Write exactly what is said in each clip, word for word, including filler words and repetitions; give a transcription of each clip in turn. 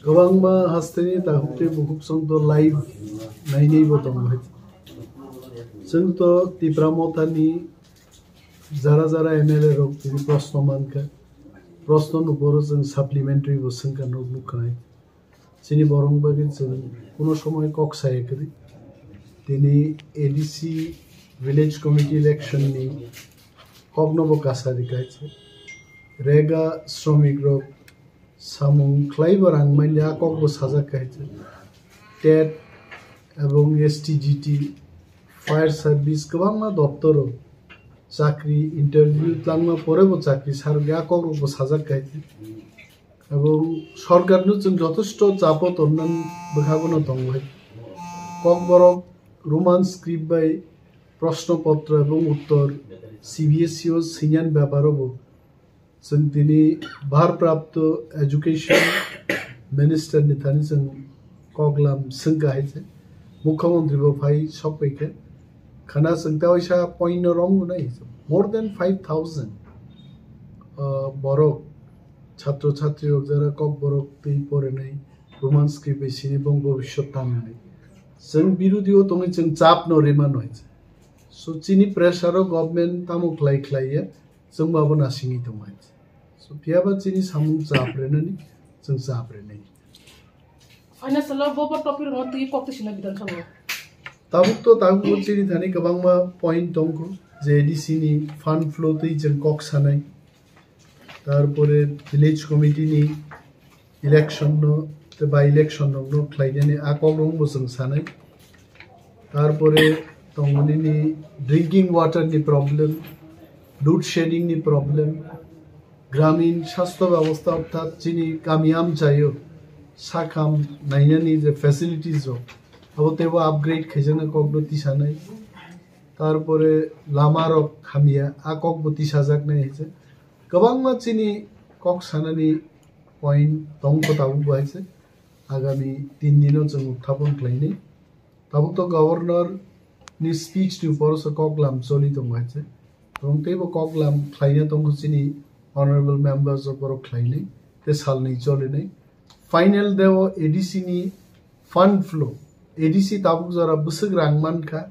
Kwbangma hasteni takhuk tei bukhuk chwng to live nainaibo tongo hai. Chwng to Tipra Mothani jara jara M L A rok tini proshno mankha. Proshno ni uporo chwng supplementary bo swngkha nuk nukha hai. Chini borok bagwi chwng kuno somoy kok saya kwrwi. Tini A D C village committee election ni kokno bo kasa rikha hai. Rega sromik rok samung khlaibo rang manya kokbo sajak kha hai. Tet ebong S T G T, fire service kwbangma doptoro chakri interview tlangma porebo chakri sarok ya kokrokbo sajak kha hai. Ebong sorkarno chwng jotosto chapo tonnani bwkhagono tongo hai. Kokborok Roman script bai proshno potro ebong uttor C B S E o swinyani beparo bo chwng tini bharprapto education minister ni thani chwng koklam swngkha hai se. Mukhyamantri bo phai sokphaikha. Khana chwng ta waisa point no romgo nai more than five thousand, uh, borok chhatro chhatri rok jara kokborok twi porinai Roman script bai sini bong bobiswt tangnai. Chwng birodi o tongwi chwng chap no rima noi. So chini pressure o government tamo khlai khlai ya chwng babo nasingwi tongmai. So phiyaba chini samung chap renani chwng chap renai. Financial o bo bo topic rokno twi kok twi sina Bidhan Sabha. Tabuk to tabuk bo chini thani kwbangma point tongkho je A D C ni fund flow twi chwng kok sanai. Tarpore village committee ni election no te by election no no khlainani a kok rong bo chwng sanai. Tarpore tongmani ni drinking water ni problem, load shedding ni problem, gramin sastho byabostha orthat chini kami amchaio sakham nainani je facilities rok abo teibo upgrade khaijakna kokno tisanai. Tarpore lama rok hamya a kokbo tisajaknai hai se. Kwbangma chini kok sanani point tongkho tabuk bo hai se. Agami tin dino chwng uthapon khlainai. Tabuk to governor ni speech ni upor se koklam choli tongo hai se. Tong teibo koklam khlaina tongkho chini honorable members rok borok khlainai te salnwi cholinai. Final day o A D C ni fund flow, A D C tabuk jora bwswk rang mankha,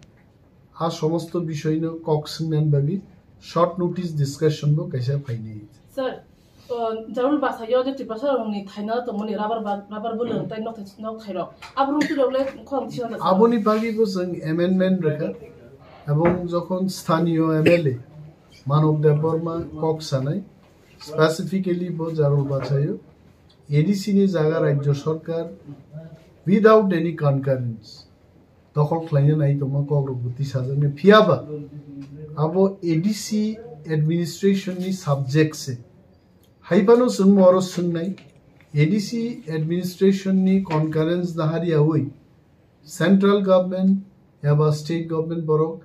a somosto bishoino kok swngnani bagwi short notice discussion bo kaisa phainai. Sir, uh, Jarul Basayo je Tiprasa rokni thaina tongmani rubber ba-, rubber bwlwng tei nok thai, nok thairok. Abo rung twi rok le khorang thina da, sir. Aboni bagwi bo chwng amendment rwkha. Ebong jokhon sthaniyo M L A Manob Debbarma kok sanai, specifically bo Jarul Basayo A D C ni jaga Rajya Sarkar without any concurrence dokhol khlaina nai tongma kokrok bo tisajaknai. Phiyaba abo A D C administration ni subject se. Haiphano chwng oro swngnai, A D C administration ni concurrence nahariyawi central government eba state government borok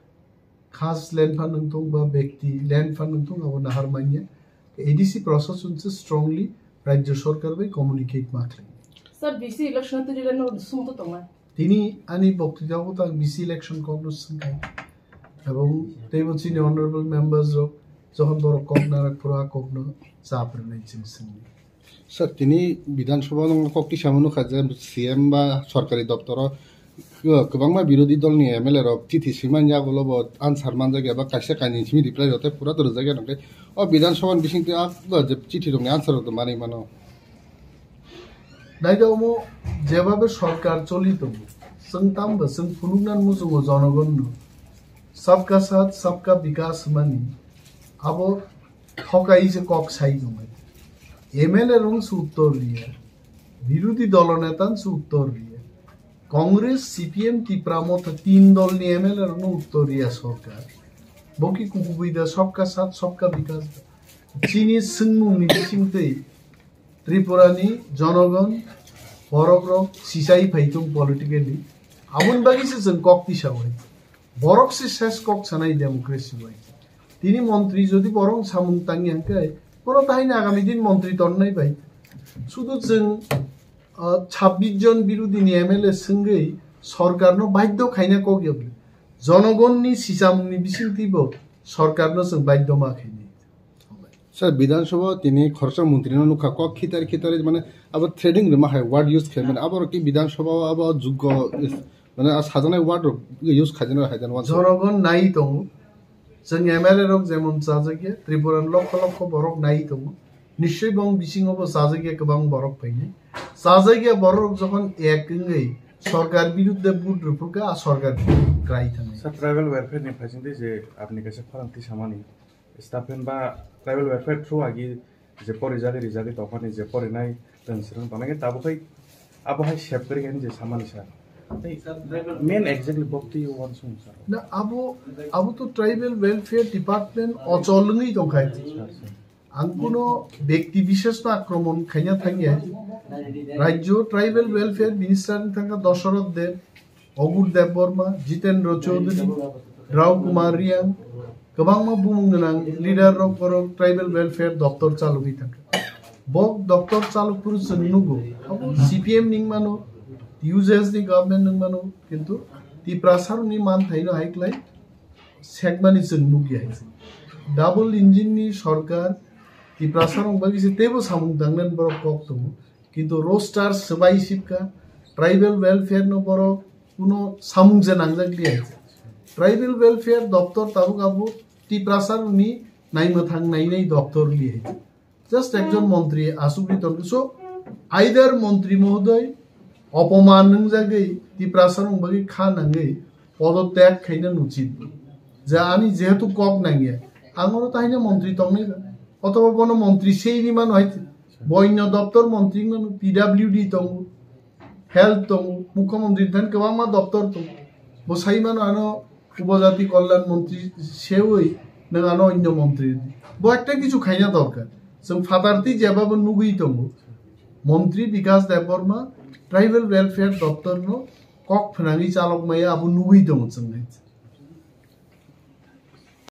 khas lenpha nungthung ba bekti lenpha nungthung abo nahar manya. A D C prosason se strongly Rajya Sarkar bai communicate ma khlai. Sir, B C election twi rwgwi no sum to tongnai. Tini ani boktwitao ta B C election kok no swngkha. Ebong teibo chini honorable members rok jokhon borok kok narak phuru a kok no chap rwnai chwng swngdi. Sir, tini Bidhan Sabha no kok tisa mano kha je C M ba sorkari doptoro kwbangma birodhi dol ni M L A rok chithi swimani yagulo bo answer manjak ya ba kaisa kainwi simi reply rok tei pura to rwjak ya nokhe o Bidhan Sabha ni bisingtwi a je chithi rok ni answer rok to manwi mano. Naida omo jebabe sorkar choli tongo, chwng tamo chwng phunuknani muchungo jonogonno sabka sath sabka bikas hwnmani abo thokai se kok sai tongmani. M L A rong se uttor riya, birodhi dolo netan se uttor riya, Congress, C P M, Tipra Motha tin dolni M L A rokno uttor riya sorkar. Bo ki kubui da sabka sath sabka bikas da. Chini swngmungni bisingtwi Tripurani jonogon borok rok sichai phaitung politically. Aboni bagwi se chwng kok tisa bai. Borok se ses kok sanai democracy bai. Tini montri jodi borok samung tangi hangkai, bono tahini agami din montri tonnai bai. Sudu chwng, ah, chhabbish jon birodhi ni M L A swngwi sorkar no baidhyo khaina kok yokli. Jonogon ni sichamung ni bisingtwi bo sorkar no chwng baidhyo ma khainai. Sir, Bidhan Sabha tini khoroksa montri no nukha, kok khitar khitar mane abo threading rima hai word use khe mane abo ki Bidhan Sabha abo juggo is mane a sajanai word rok use khaijana hai dan wansa. Jonogon nai tongo. Chwng M L A rok jemon chajakya, Tripura ni lokho lokho borok nai tongo. Nischoi bong bisingo bo chajakya kwbang borok phainai. Chajakya borok rok jokhon ek wngwi sorkar birudde vote rwphurkha, a sorkar krai thangwi. Sir, tribal welfare ni phaisingdi je apni kaisa khorang tisamani. Staff ba tribal welfare through agi je pori jagwi rijagwi tongmani je porinai tong sirang tongnai tabuk hai abo hai sep kari kani je samani sir. Tei main exactly bokti wansung sir. Na abo abo to tribal welfare department ochol wngwi tongkha. Sir, sir. Ang kuno bekti bishesh no akromon khaina thangya. Rajyo tribal welfare minister ni thangkha Dosoroth Deb, Ogur Debbarma, Jitendra Chaudhary, Rao Kumar Riang, kwbangma bumung gwnang leader rok borok tribal welfare doptor chalogwi thangkha. Bok doptor chalok phuru chwng nugo, abo C P M ni wngmano, U J S ni government ni wngmano, kintu Tiprasa rokni manthaino hai klai sekmani chwng nukya hai. Double engine ni sorkar Tiprasa rok bagwi se teibo samung tangnani borok kok tongo. Kintu roster swbai sipkha, tribal welfare no borok kuno samung je nangjak liya. Tribal welfare doptor tabuk abo Tiprasa rokni naimwthang nainai doptor liya. Just ekjon montri asugwi tongkha. So, either montri mohodoy opoman wngjagwi Tiprasa rok bagwi kha nangwi podotyag khaina nuchit. Je ani jehetu kok nangya, ang oro tahina montri tongnai ba. Othoba bono montri sei rimano hai, boino doptor montri wngmano, P W D tongo, health tongo, mukhyamantri thani kwbangma doptor tongo. Bo sai mano ano upojati kolyan montri sewi nwng ano onyo montri. Bo ekta kichu khaina dorkar. Chwng phatartwi jeba bo nugwi tongo. Montri Bikas Debbarma tribal welfare doptor no kok phnangwi chalok maya abo nugwi tongo chwng hai.